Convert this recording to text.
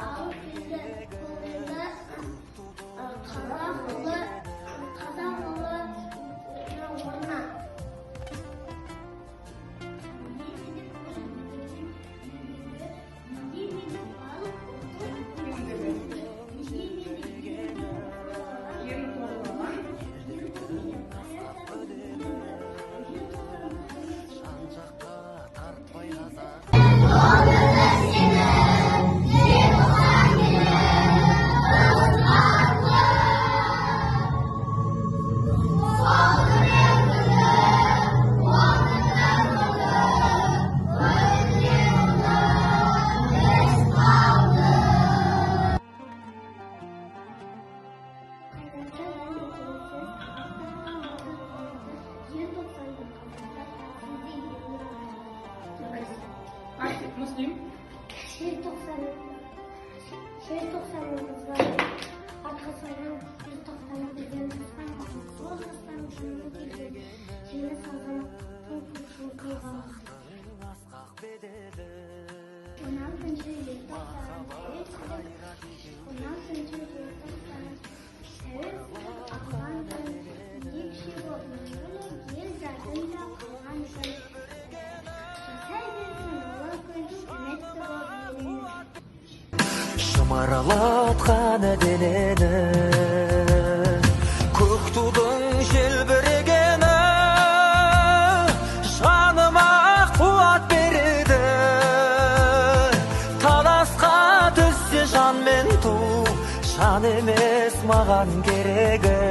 Алып келді қолында қазақ ұлы, қазақ ұлы орнына. Егемендік күн, егемендік барлық ұлттың, егемендік Ерін торлаған. Желтоқсан. Жан-жаққа тартпай назар. Қайратты екенсіз, желтоқсанды қазанда сізді еліне. Айтып, Муслим. Желтоқсан, желтоқсанның қыздары арқасынан желтоқсанның бізден тасқан, сол жастан жеңіп келген жеңіс азаматтың көкшіл қылған. 16 желтоқсан, тәуелсіздік, 16 желтоқсан, тәуелсіздік алған күн, ерекше боп мәңгілік ел жадында қалған күн. Жасай берсін ұлы күн, үмітті боп еліміз. Шымырлатқан денені көк тудың желбірегені жаныма қуат береді. Таласқа түссе жан мен ту, жан емес маған керегі.